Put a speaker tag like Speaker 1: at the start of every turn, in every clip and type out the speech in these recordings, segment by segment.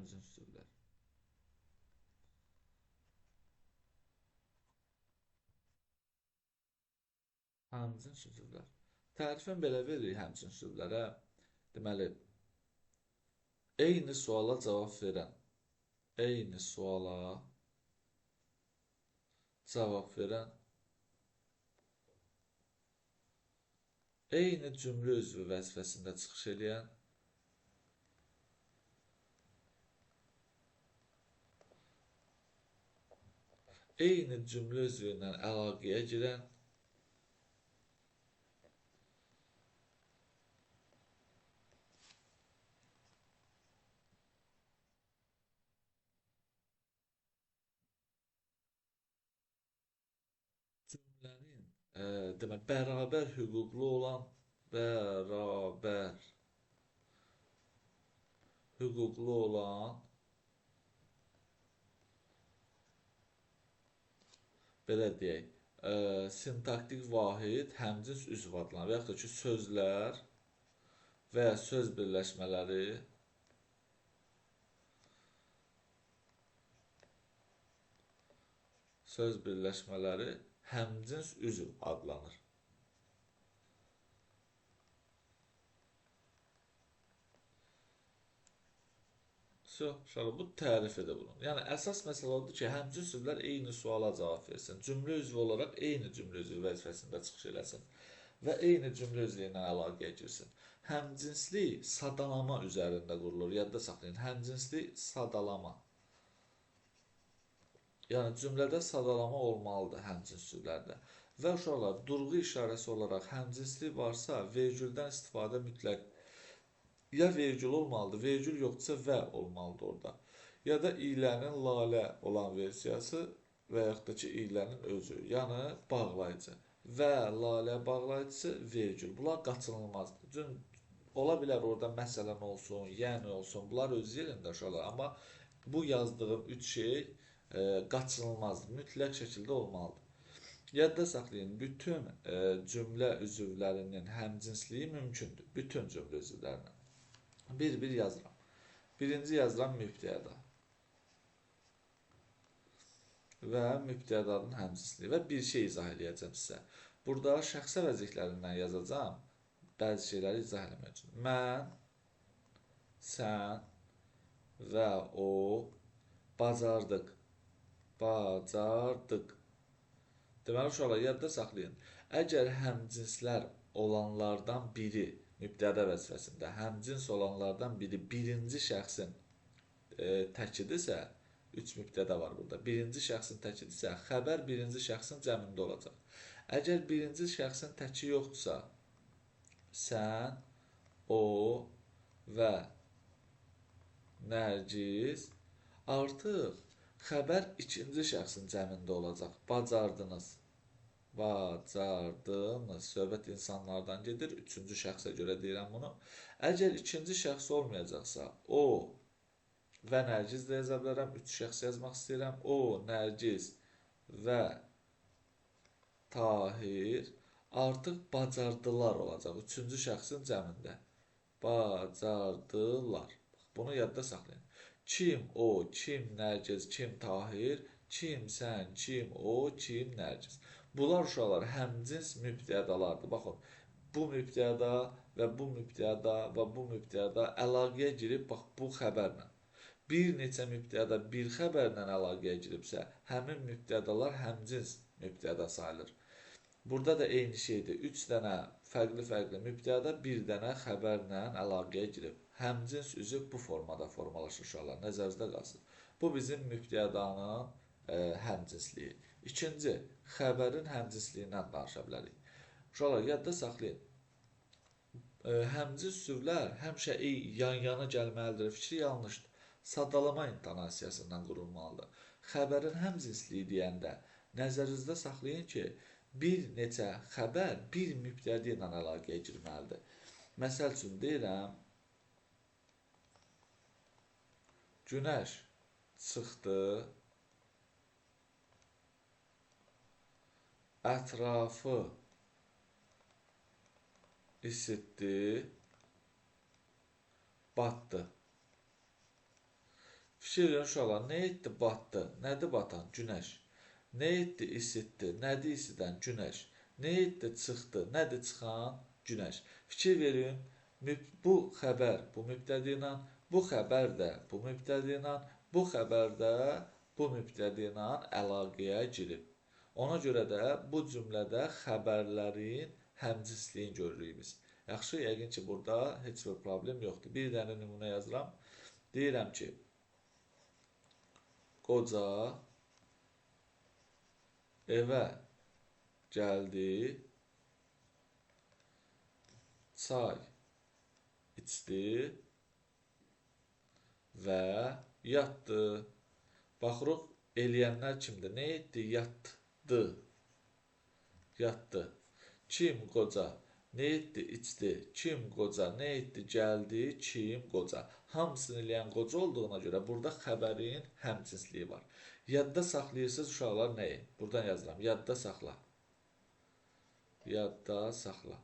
Speaker 1: Həmcins üzvlər. Həmcins üzvlər. Tərifini belə veririk həmcins üzvlərə. Deməli, eyni suala cavab verən, eyni suala cavab verən, eyni cümlə üzvü vəzifəsində çıxış eləyən, eyni cümlə üzvü ilə əlaqəyə girən, cümlənin demək, bərabər hüquqlu olan, bərabər hüquqlu olan, belə deyək, sintaktik vahid həmcins üzv adlanır və yaxud da ki, sözlər və ya söz birləşmələri həmcins üzv adlanır. Uşaqlar, bu tərif edir bunu. Yəni, əsas məsələ odur ki, həmcins üzvlər eyni suala cavab versin. Cümlə üzvü olaraq eyni cümlə üzvü vəzifəsində çıxış eləsin və eyni cümlə üzvü ilə əlaqəyə girsin. Həmcinslik sadalama üzərində qurulur. Yadda saxlayın. Həmcinslik sadalama. Yəni, cümlədə sadalama olmalıdır həmcins üzvlərdə. Və uşaqlar, durğu işarəsi olaraq həmcinslik varsa, vergüldən istifadə mütləq. Ya vergül olmalıdır, vergül yoxdursa və olmalıdır orada. Ya da ilənin lalə olan versiyası və yaxud da ki, ilənin özü, yəni bağlayıcı. Və lalə bağlayıcısı vergül. Bunlar qaçınılmazdır. Çünki ola bilər orada məsələn olsun, yəni olsun, bunlar öz yerində uşaqlar. Amma bu yazdığım üç şey qaçınılmazdır, mütləq şəkildə olmalıdır. Yadda saxlayın, bütün cümlə üzvlərinin həmcinsliyi mümkündür. Bütün cümlə üzvlərinin. Bir-bir yazıram. Birinci yazıram mübtəda. Və mübtədanın həmcinsliyi. Və bir şey izah eləyəcəm sizə. Burada şəxsi vəzifələrindən yazacağam. Bəzi şeyləri izah eləmək üçün. Mən, sən və o bacardıq. Bacardıq. Deməli, uşaqlar, yadda saxlayın. Əgər həmcinslər olanlardan biri mübtəda vəzifəsində həmcins olanlardan biri birinci şəxsin təkidirsə, 3 mübtəda var burada. Birinci şəxsin təkidirsə, xəbər birinci şəxsin cəmində olacaq. Əgər birinci şəxsin təki yoxdursa, sən, o və Nərgiz, artıq xəbər ikinci şəxsin cəmində olacaq. Bacardınız. Bacardınız. Söhbət insanlardan gedir. Üçüncü şəxsə görə deyirəm bunu. Əgər ikinci şəxs olmayacaqsa, o və Nərgiz də yaza bilərəm. Üç şəxs yazmaq istəyirəm. O, Nərgiz və Tahir artıq bacardılar olacaq. Üçüncü şəxsin cəmində. Bacardılar. Bunu yadda saxlayın. Kim o, kim Nərgiz, kim Tahir, kim sən, kim o, kim Nərgiz. Bunlar uşaqlar həmcins mübtədalardır. Baxın, bu mübtəda və bu mübtəda və bu mübtəda əlaqəyə girib, bax, bu xəbərlə. Bir neçə mübtəda bir xəbərlə əlaqəyə giribsə, həmin mübtədalar həmcins mübtəda sayılır. Burada da eyni şeydir. 3 dənə fərqli-fərqli mübtəda bir dənə xəbərlə əlaqəyə girib. Həmcins üzv bu formada formalaşır uşaqlar. Nəzərinizdə qalsın. Bu bizim mübtədanın həmcinsliyi. İkinci, xəbərin həmcinsliyindən danışa bilərik. Uşaqlar, yadda saxlayın. Həmcins üzvlər həmişə yan-yana gəlməlidir. Fikri yanlışdır. Sadalama intonasiyasından qurulmalıdır. Xəbərin həmcinsliyi deyəndə nəzərinizdə saxlayın ki, bir neçə xəbər bir mübtədi ilə əlaqəyə girməlidir. Məsəl üçün deyirəm, günəş çıxdı, ətrafı isitdi, batdı. Fikir verin uşaqlar, nə etdi? Batdı. Nədir batan? Günəş. Nə etdi? İsitdi. Nədir isidən? Günəş. Nə etdi? Çıxdı. Nədir çıxan? Günəş. Fikir verin, bu xəbər bu mübtədi ilə, bu xəbər də bu mübtədi ilə, bu xəbər də bu mübtədi ilə əlaqəyə girib. Ona görə də bu cümlədə xəbərlərin həmcinsliyini görürük biz. Yaxşı, yəqin ki, burada heç bir problem yoxdur. Bir dənə nümunə yazıram. Deyirəm ki, qoca evə gəldi, çay içdi və yatdı. Baxırıq, eləyənlər kimdir? Nə etdi? Yatdı. Yatdı. Kim qoca? Nə etdi? İçdi. Kim qoca? Nə etdi? Gəldi. Kim qoca? Hamısını eləyən qoca olduğuna görə burada xəbərin həmcinsliyi var. Yadda saxlayırsınız uşaqlar nəyi? Buradan yazıram. Yadda saxla. Yadda saxla.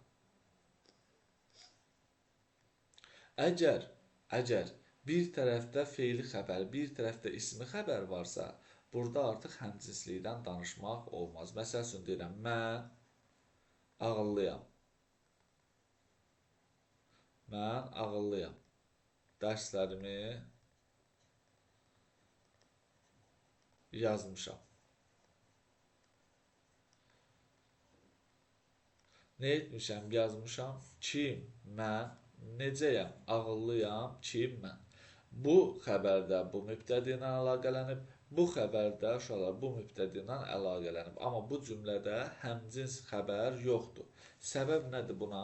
Speaker 1: Əgər bir tərəfdə feili xəbər, bir tərəfdə ismi xəbər varsa, burada artıq həmcinslikdən danışmaq olmaz. Məsəl üçün deyirəm, mən ağıllıyam. Mən ağıllıyam. Dərslərimi yazmışam. Nə etmişəm? Yazmışam. Kim? Mən. Necəyəm? Ağıllıyam. Kim? Mən. Bu xəbərdə bu mübtədi ilə əlaqələnib, bu xəbərdə uşaqlar bu mübtədi ilə əlaqələnib. Amma bu cümlədə həmcins xəbər yoxdur. Səbəb nədir buna?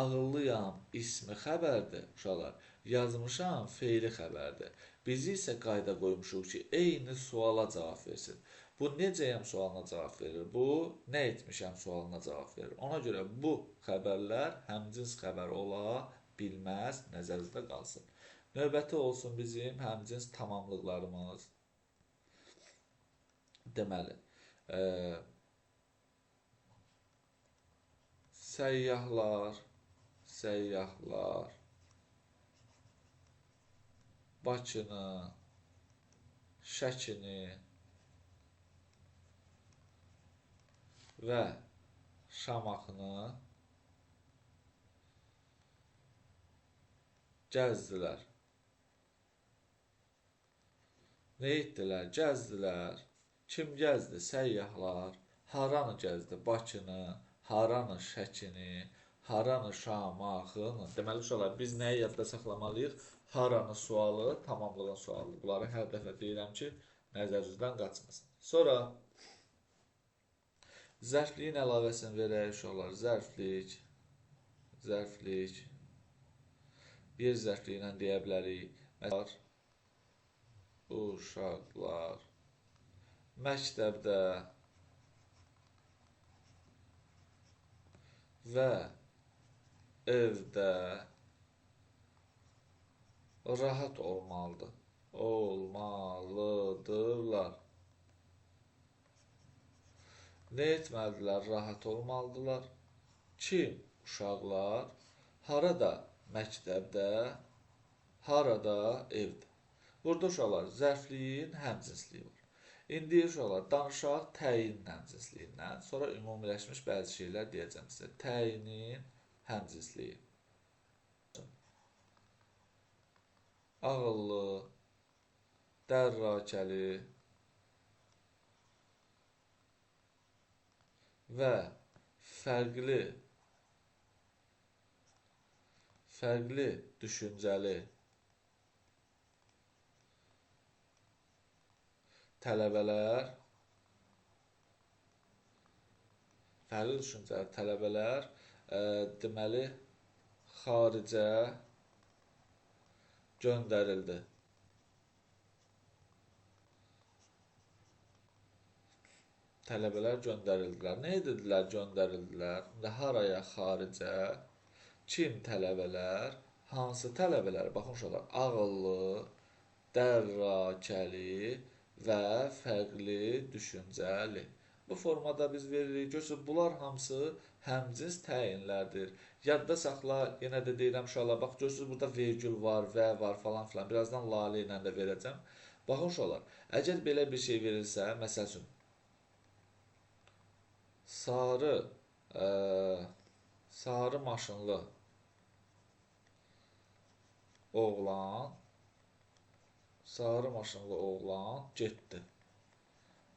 Speaker 1: Ağıllıyam ismi xəbərdir uşaqlar. Yazmışam feili xəbərdir. Biz isə qayda qoymuşuq ki, eyni suala cavab versin. Bu necəyəm sualına cavab verir, bu nə etmişəm sualına cavab verir. Ona görə bu xəbərlər həmcins xəbər ola bilməz, nəzərinizdə qalsın. Növbəti olsun bizim həmcins tamamlıqlarımız. Deməli, səyyahlar, Bakını, Şəkini və Şamaxını gəzdilər. Nə etdilər? Gəzdilər. Kim gəzdi? Səyyahlar. Haranı gəzdi? Bakını, haranı Şəkini, haranı Şamaxını. Deməli, uşaqlar, biz nəyi yadda saxlamalıyıq? Haranı sualı, tamamlığın sualıdır. Bunları hər dəfə deyirəm ki, nəzərinizdən qaçmasın. Sonra zərfliyin əlavəsini verək uşaqlar. Zərflik, zərflik, yer zərfliyi ilə deyə bilərik. Məsələn, uşaqlar məktəbdə və evdə rahat olmalıdır. Olmalıdırlar. Nə etməlidirlər? Rahat olmalıdırlar. Kim? Uşaqlar. Harada? Məktəbdə. Harada? Evdə. Burada uşaqlar zərfliyin həmcinsliyi var. İndi uşaqlar danışaq təyinin həmcinsliyindən. Sonra ümumiləşmiş bəzi şeylər deyəcəm sizə. Təyinin həmcinsliyi. Ağıllı, dərrakəli və fərqli düşüncəli tələbələr, fərqli düşüncəli tələbələr, deməli, xaricə göndərildi. Tələbələr göndərildilər. Nə edirdilər? Göndərildilər. İndi haraya? Xaricə. Kim tələbələr? Hansı tələbələr? Baxın uşaqlar, ağıllı, dərrakəli və fərqli düşüncəli. Bu formada biz veririk. Görürsünüz, bunlar hamısı həmcins təyinlərdir. Yadda saxla, yenə də deyirəm uşaqlar, bax, görürsünüz, burada vergül var, və var falan filan. Birazdan lalə ilə də verəcəm. Baxın uşaqlar, əgər belə bir şey verilsə, məsəl üçün, sarı maşınlı oğlan, sarı maşınlı oğlan getdi.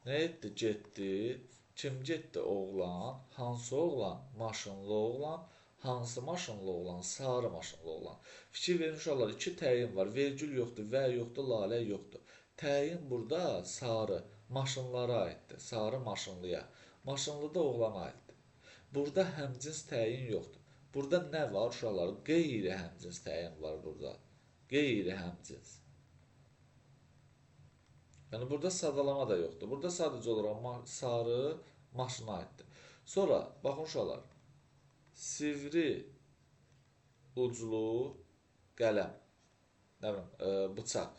Speaker 1: Nə etdi? Getdi. Kim getdi? Oğlan. Hansı oğlan? Maşınlı oğlan. Hansı maşınlı oğlan? Sarı maşınlı oğlan. Fikir verin uşaqlar, iki təyin var. Vergül yoxdur, və yoxdur, lalə yoxdur. Təyin burada sarı maşınlara aiddir. Sarı maşınlıya. Maşınlı da oğlana aiddir. Burada həmcins təyin yoxdur. Burada nə var uşaqlar? Qeyri-həmcins təyin var burada. Qeyri-həmcins. Yəni, burada sadalama da yoxdur. Burada sadəcə olaraq sarı maşına aiddir. Sonra, baxın uşaqlar, sivri uclu qələm, nə bilim, bıçaq,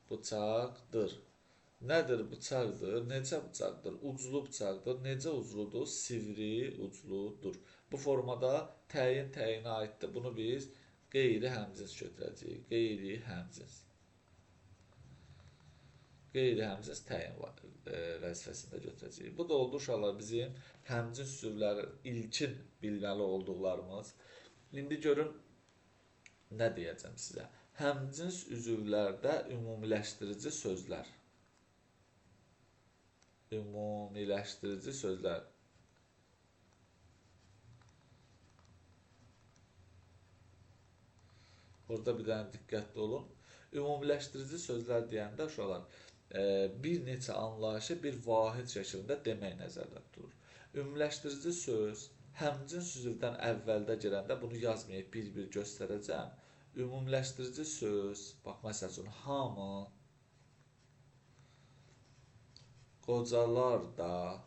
Speaker 1: bıçaqdır. Nədir bıçaqdır? Necə bıçaqdır? Uclu bıçaqdır. Necə ucludur? Sivri ucludur. Bu formada təyin təyinə aiddir. Bunu biz qeyri-həmcins götürəcəyik. Qeyri-həmcins. Qeyri-həmcins təyin vəzifəsində götürəcəyik. Bu da oldu uşaqlar bizim həmcins üzvləri ilkin bilməli olduqlarımız. İndi görün nə deyəcəm sizə. Həmcins üzvlərdə ümumiləşdirici sözlər. Ümumiləşdirici sözlər. Burada bir dənə diqqətli olun. Ümumiləşdirici sözlər deyəndə uşaqlar, bir neçə anlayışı bir vahid şəklində demək nəzərdə tutulur. Ümumiləşdirici söz həmcins üzvdən əvvəldə gələndə bunu yazmayıb bir-bir göstərəcəm. Ümumiləşdirici söz, bax məsəl üçün, hamı, qocalar da,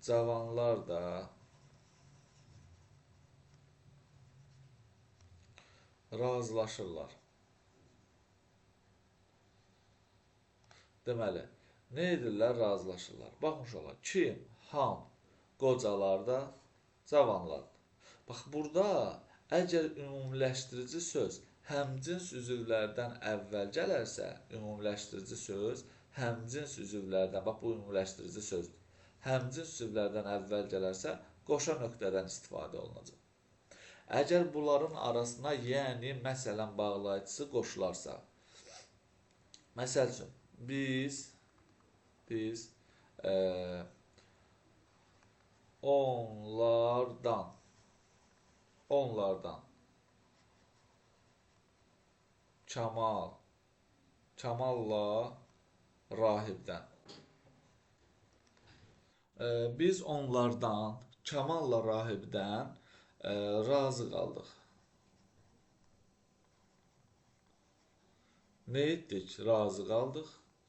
Speaker 1: cavanlar da razılaşırlar. Deməli, nə edirlər? Razılaşırlar. Baxın uşaqlar, kim? Ham, qocalar da, cavanlar da. Bax, burada əgər ümumiləşdirici söz həmcins üzvlərdən əvvəl gələrsə, ümumiləşdirici söz həmcins üzvlərdən, bax, bu ümumiləşdirici sözdür. Həmcins üzvlərdən əvvəl gələrsə, qoşa nöqtədən istifadə olunacaq. Əgər bunların arasına, yəni, məsələn, bağlayıcısı qoşularsa, məsəl üçün, biz onlardan Kamalla Rahibdən. Biz onlardan, Kamalla Rahibdən razı qaldıq. Nə etdik? Razı qaldıq.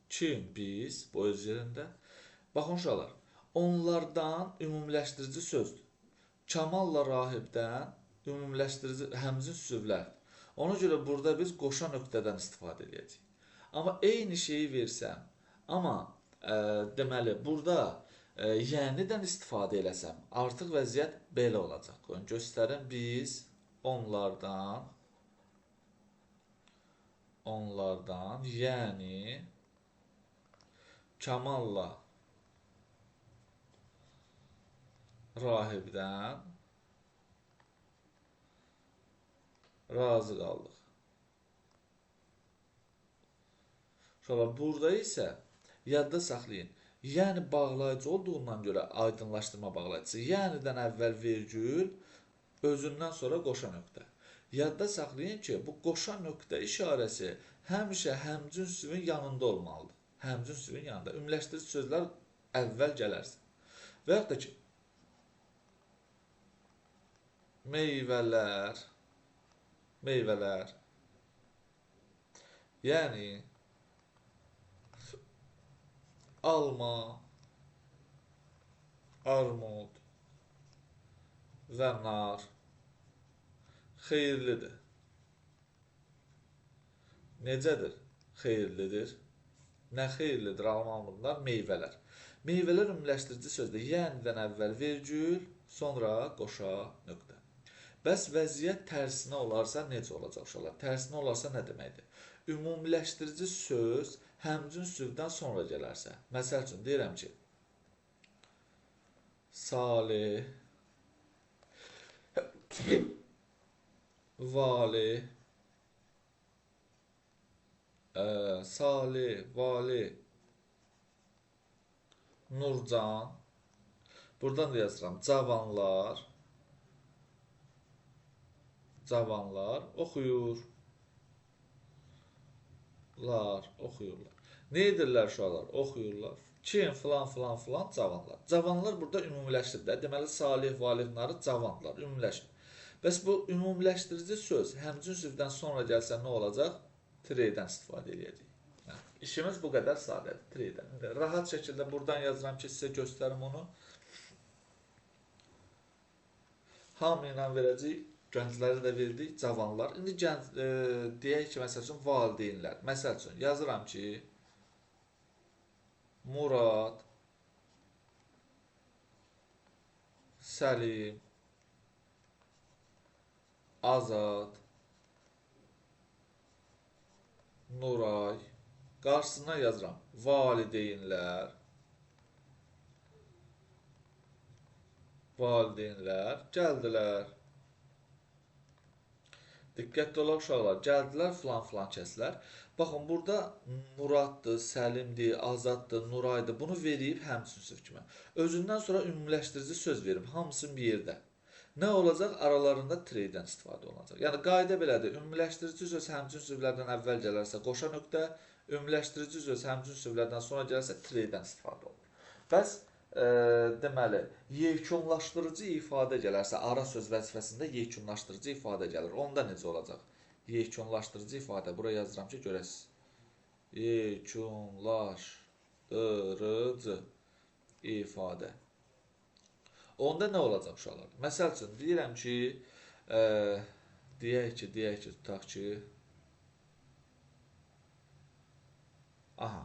Speaker 1: Kim? Biz. Bu öz yerində. Baxın uşaqlar, onlardan ümumiləşdirici sözdür. Kamalla Rahibdən ümumiləşdirici həmcins üzvlərdir. Ona görə burada biz qoşa nöqtədən istifadə edəcəyik. Amma eyni şeyi versəm, amma deməli, burada yənidən istifadə eləsəm, artıq vəziyyət belə olacaq. Qoyun, göstərin, biz onlardan, yəni Kamalla Rahibdən razı qaldıq. Uşaqlar, burada isə yadda saxlayın. Yəni bağlayıcı olduğundan görə aydınlaşdırma bağlayıcısı. Yənidən əvvəl vergül, özündən sonra qoşa nöqtə. Yadda saxlayın ki, bu qoşa nöqtə işarəsi həmişə həmcins üzvün yanında olmalıdır. Həmcins üzvün yanında. Ümumiləşdirici sözlər əvvəl gələrsə. Və yaxud da ki, meyvələr, yəni alma, armud və nar xeyirlidir. Necədir? Xeyirlidir. Nə xeyirlidir alma-armudlar? Meyvələr. Meyvələr ümumiləşdirici sözdür. Yənidən əvvəl vergül, sonra qoşa nöqtə. Bəs vəziyyət tərsinə olarsa necə olacaq uşaqlar? Tərsinə olarsa nə deməkdir? Ümumiləşdirici söz həmcins üzvdən sonra gələrsə. Məsəl üçün deyirəm ki, Salih, Vali, Salih, Vali, Nurcan. Buradan da yazıram. Cavanlar, cavanlar oxuyur. Oxuyurlar. Nə edirlər uşaqlar? Oxuyurlar. Kim? Filan, filan, filan, cavanlar. Cavanlar burada ümumiləşdir də. Deməli, Salih, Valihları cavanlar. Ümumiləşdir. Bəs bu ümumiləşdirici söz həmcins üzvdən sonra gəlsə nə olacaq? Tireydən istifadə edəcəyik. İşimiz bu qədər sadədir. Tireydən. Rahat şəkildə buradan yazıram ki, sizə göstərim onu. Hamı ilə verəcəyik. Gəncləri də verdik, cavanlar. İndi gənc, deyək ki, məsəl üçün, valideynlər. Məsəl üçün, yazıram ki, Murad, Səlim, Azad, Nuray. Qarşısına yazıram, valideynlər, valideynlər gəldilər. Diqqətli olaq uşaqlar, gəldilər filan filan kəslər. Baxın, burada Muraddır, Səlimdir, Azaddır, Nuraydır. Bunu verib həmçinin sözü kimi. Özündən sonra ümumiləşdirici söz verib, hamısını bir yerdə. Nə olacaq? Aralarında tireydən istifadə olunacaq. Yəni, qayda belədir. Ümumiləşdirici söz həmçinin sözlərdən əvvəl gələrsə qoşa nöqtə, ümumiləşdirici söz həmçinin sözlərdən sonra gələrsə tireydən istifadə olunur. Bəs, deməli, yekunlaşdırıcı ifadə gələrsə, ara söz vəzifəsində yekunlaşdırıcı ifadə gəlir. Onda necə olacaq? Yekunlaşdırıcı ifadə. Bura yazıram ki, görəsiniz. Yekunlaşdırıcı ifadə. Onda nə olacaq uşaqlar? Məsəl üçün, deyirəm ki, deyək ki, tutaq ki, aha,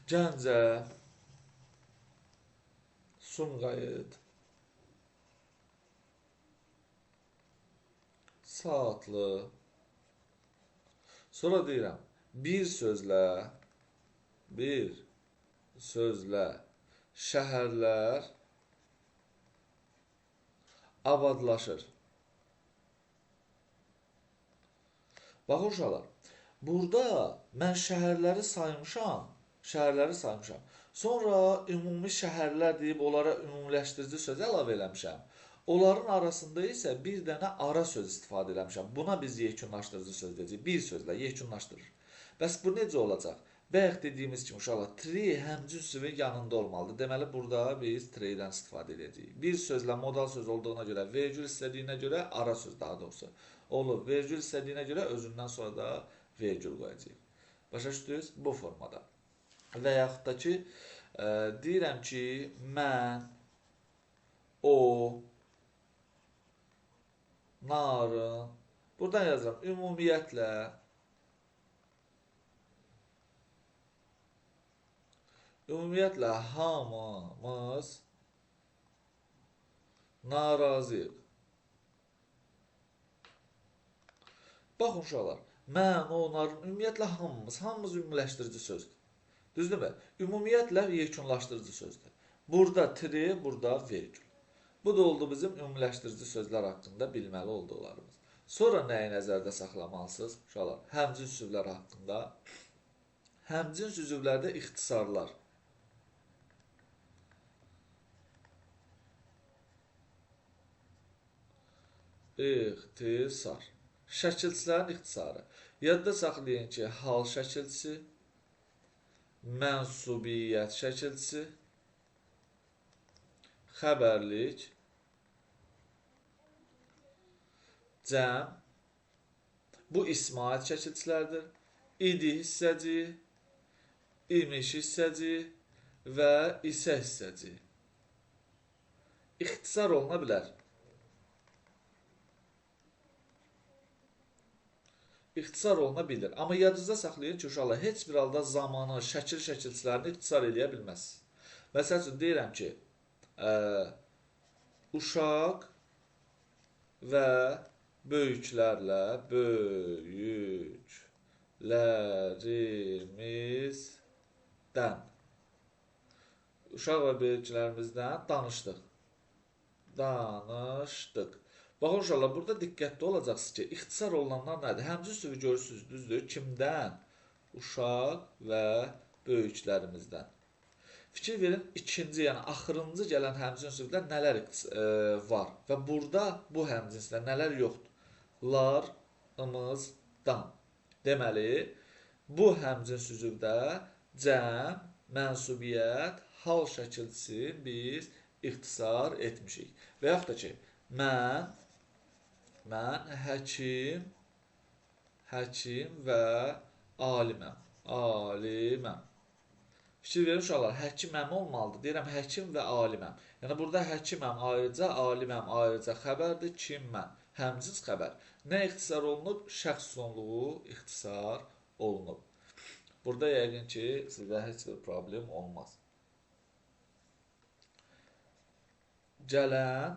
Speaker 1: Gəncə, Sumqayıt, Saatlı, sonra deyirəm, bir sözlə şəhərlər abadlaşır. Baxın uşaqlar, burada mən şəhərləri saymışam, Sonra ümumi şəhərlər deyib onlara ümumiləşdirici söz əlavə eləmişəm. Onların arasında isə bir dənə ara söz istifadə eləmişəm. Buna biz yekunlaşdırıcı söz deyəcəyik. Bir sözlə yekunlaşdırır. Bəs bu necə olacaq? Bayaq dediyimiz kimi uşaqlar, trey həmcins üzvün yanında olmalıdır. Deməli, burada biz treydən istifadə edəcəyik. Bir sözlə modal söz olduğuna görə, vergül istədiyinə görə ara söz daha doğrusu olur. Vergül istədiyinə görə özündən sonra da vergül qoyacağıq. Başa düşdünüz? Bu formada. Və yaxud da ki, deyirəm ki, mən, o, Narın, buradan yazıram, ümumiyyətlə, hamımız narazıyıq. Baxın uşaqlar, mən, o, Narın, ümumiyyətlə hamımız ümumiləşdirici sözdür. Düzdürmü? Ümumiyyətlə yekunlaşdırıcı sözdür. Burada tri, burada vergül. Bu da oldu bizim ümumiləşdirici sözlər haqqında bilməli olduqlarımız. Sonra nəyi nəzərdə saxlamalısınız? Uşaqlar, həmcins üzvlər haqqında. Həmcins üzvlərdə ixtisarlar. İxtisar. Şəkilçilərin ixtisarı. Yadda saxlayın ki, hal şəkilçisi, mənsubiyyət şəkilçisi, xəbərlik, cəm, bu ismait şəkilçilərdir, idi hissəciyi, imiş hissəciyi və isə hissəciyi. İxtisar oluna bilər. İxtisar oluna bilir. Amma yadınızda saxlayın ki, uşaqlar, heç bir halda zamanı, şəkil şəkilçilərini ixtisar eləyə bilməz. Məsəl üçün, deyirəm ki, uşaq və böyüklərlə, böyüklərimizdən, uşaq və böyüklərimizdən danışdıq. Danışdıq. Baxın uşaqlar, burada diqqətli olacaqsınız ki, ixtisar olunanlar nədir? Həmcins üzvü görürsünüz, düzdür? Kimdən? Uşaq və böyüklərimizdən. Fikir verin, ikinci, yəni axırıncı gələn həmcins üzvdə nələr var və burada bu həmcinsdə nələr yoxdur? Lar, ımız, dan. Deməli, bu həmcins üzvdə cəm, mənsubiyyət, hal şəkilçisi biz ixtisar etmişik. Və yaxud da ki, mən həkim və aliməm. Aliməm. Fikir verin uşaqlar, həkiməm olmalıdır. Deyirəm, həkim və aliməm. Yəni, burada həkiməm ayrıca, aliməm ayrıca xəbərdir. Kim mən? Həmcins xəbər. Nə ixtisar olunub? Şəxs sonluğu ixtisar olunub. Burada yəqin ki, sizə heç bir problem olmaz. Gələn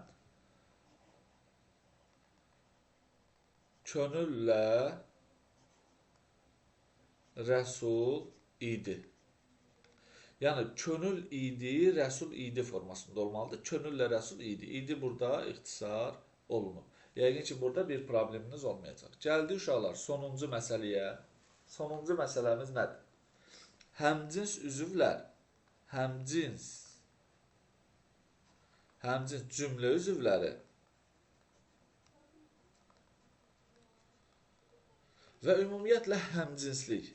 Speaker 1: könüllə Rəsul idi. Yəni, könül idi, Rəsul idi formasında olmalıdır. Könüllə Rəsul idi. İdi burada ixtisar olunub. Yəqin ki, burada bir probleminiz olmayacaq. Gəldik uşaqlar sonuncu məsələyə. Sonuncu məsələmiz nədir? Həmcins üzvlər, həmcins cümlə üzvləri və ümumiyyətlə həmcinslik.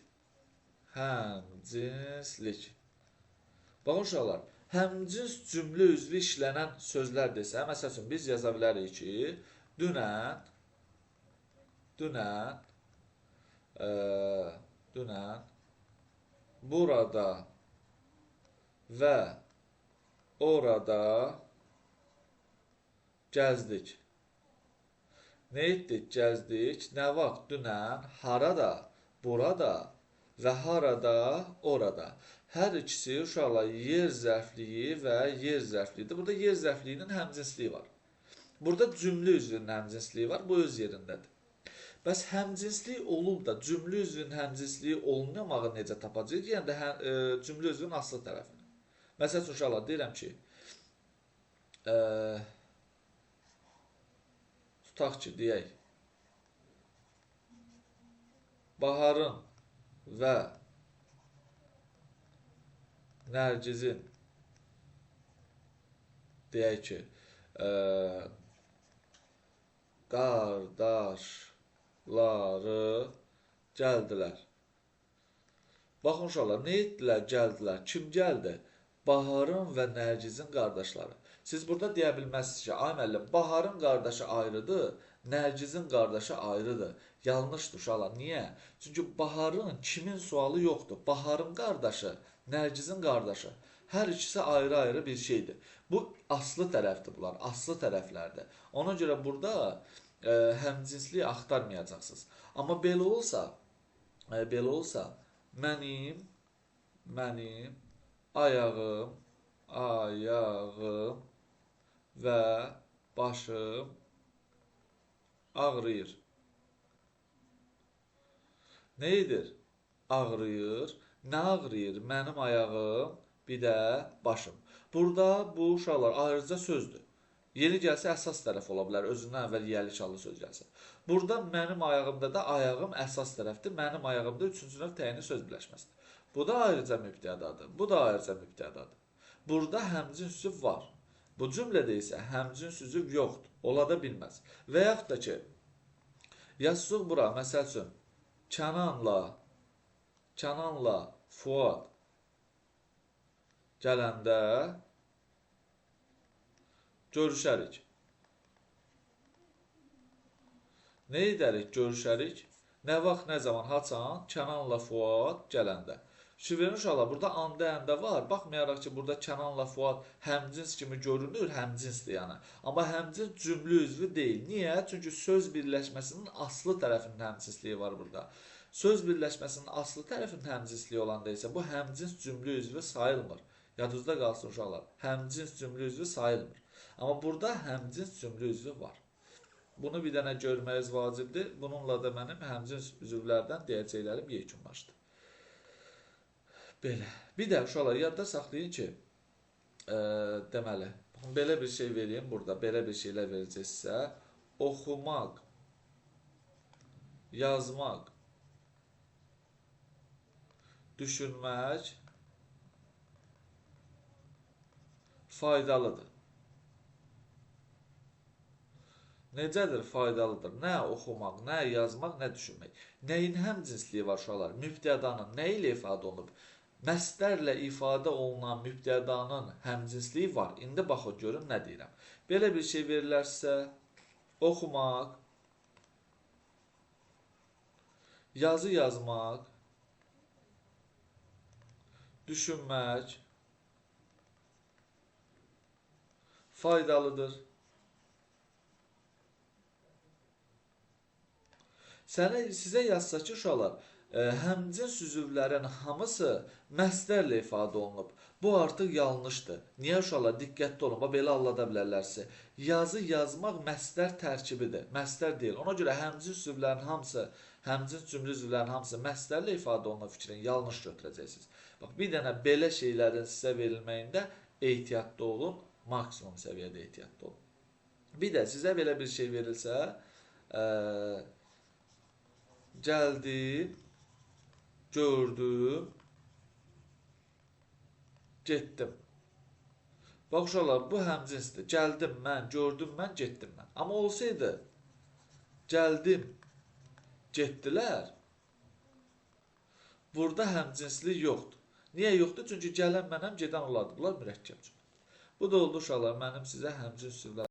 Speaker 1: Həmcinslik. Baxın uşaqlar, həmcins cümlə üzvü işlənən sözlər desə, məsəl üçün biz yaza bilərik ki, dünən, burada və orada gəzdik. Nə etdik? Gəzdik. Nə vaxt? Dünən, harada, burada və harada, orada. Hər ikisi uşaqlar yer zərfliyi və yer zərfliyidir. Burada yer zərfliyinin həmcinsliyi var. Burada cümlə üzvünün həmcinsliyi var. Bu öz yerindədir. Bəs həmcinslik olub da cümlə üzvünün həmcinsliyi olmamağı necə tapacağıq? Yəni də cümlə üzvünün aslı tərəfini. Məsəl üçün uşaqlar, deyirəm ki, tutaq ki, deyək, Baharın və Nərgizin, deyək ki, qardaşları gəldilər. Baxın uşaqlar, nə etdilər, gəldilər? Kim gəldi? Baharın və Nərgizin qardaşları. Siz burada deyə bilməzsiniz ki, ay müəllim, Baharın qardaşı ayrıdır, Nərgizin qardaşı ayrıdır. Yanlışdır uşaqlar. Niyə? Çünki Baharın kimin sualı yoxdur. Baharın qardaşı, Nərgizin qardaşı. Hər ikisi ayrı-ayrı bir şeydir. Bu aslı tərəfdir bunlar, aslı tərəflərdir. Ona görə burada həmcinsliyi axtarmayacaqsınız. Amma belə olsa, mənim ayağım və başım ağrıyır. Nə edir? Ağrıyır. Nə ağrıyır? Mənim ayağım, bir də başım. Burada bu uşaqlar ayrıca sözdür. Yeri gəlsə əsas tərəf ola bilər, özündən əvvəl yiyəli çallı söz gəlsə. Burada mənim ayağımda da ayağım əsas tərəfdir, mənim ayağımda üçüncü növ təyinli söz birləşməsidir. Bu da ayrıca mübtədadır, bu da ayrıca mübtədadır. Burada həmcins üzv var. Bu cümlədə isə həmcins üzv yoxdur, ola da bilməz. Və yaxud da ki, yazsıq bura, məsəl üçün, Kənanla Fuad gələndə görüşərik. Nə edərik? Görüşərik. Nə vaxt, nə zaman, haçan? Kənanla Fuad gələndə. Fikir verin uşaqlar, burada anda əndə var. Baxmayaraq ki, burada Kənanla Fuad həmcins kimi görünür, həmcinsdir yəni. Amma həmcins cümlə üzvü deyil. Niyə? Çünki söz birləşməsinin aslı tərəfinin həmcinsliyi var burada. Söz birləşməsinin aslı tərəfinin həmcinsliyi olanda isə bu həmcins cümlə üzvü sayılmır. Yadınızda qalsın uşaqlar, həmcins cümlə üzvü sayılmır. Amma burada həmcins cümlə üzvü var. Bunu bir dənə görməyiniz vacibdir. Bununla da mənim həmcins üzvlərdən deyəcəklərim yekunlaşdı. Belə. Bir də uşaqlar yadda saxlayın ki, deməli, baxın, belə bir şey vereyim burada, belə bir şeylər verəcəksə, oxumaq, yazmaq, düşünmək faydalıdır. Necədir faydalıdır? Nə oxumaq, nə yazmaq, nə düşünmək. Nəyin həmcinsliyi var uşaqlar? Mübtədanın nə ilə ifadə olunub? Məstərlə ifadə olunan mübtədanın həmcinsliyi var. İndi baxın, görün nə deyirəm. Belə bir şey verilərsə, oxumaq, yazı yazmaq, düşünmək faydalıdır. Sizə yazsa ki, uşaqlar, həmcins üzvlərin hamısı məstərlə ifadə olunub. Bu artıq yanlışdır. Niyə uşaqlar? Diqqətli olun. Bax, belə allada bilərlər sizə. Yazı yazmaq məstər tərkibidir. Məstər deyil. Ona görə həmcins üzvlərin hamısı, həmcins cümlə üzvlərin hamısı məstərlə ifadə olunan fikrini yanlış götürəcəksiniz. Bax, bir dənə belə şeylərin sizə verilməyində ehtiyatlı olun. Maksimum səviyyədə ehtiyatlı olun. Bir də sizə belə bir şey verilsə, gəldim, gördüm, getdim. Bax uşaqlar, bu həmcinsdir. Gəldim mən, gördüm mən, getdim mən. Amma olsaydı, gəldim, getdilər, burada həmcinslik yoxdur. Niyə yoxdur? Çünki gələn mənəm, gedən onlardır. Bunlar mürəkkəb cümlədir. Bu da oldu uşaqlar, mənim sizə həmcins üzvlər.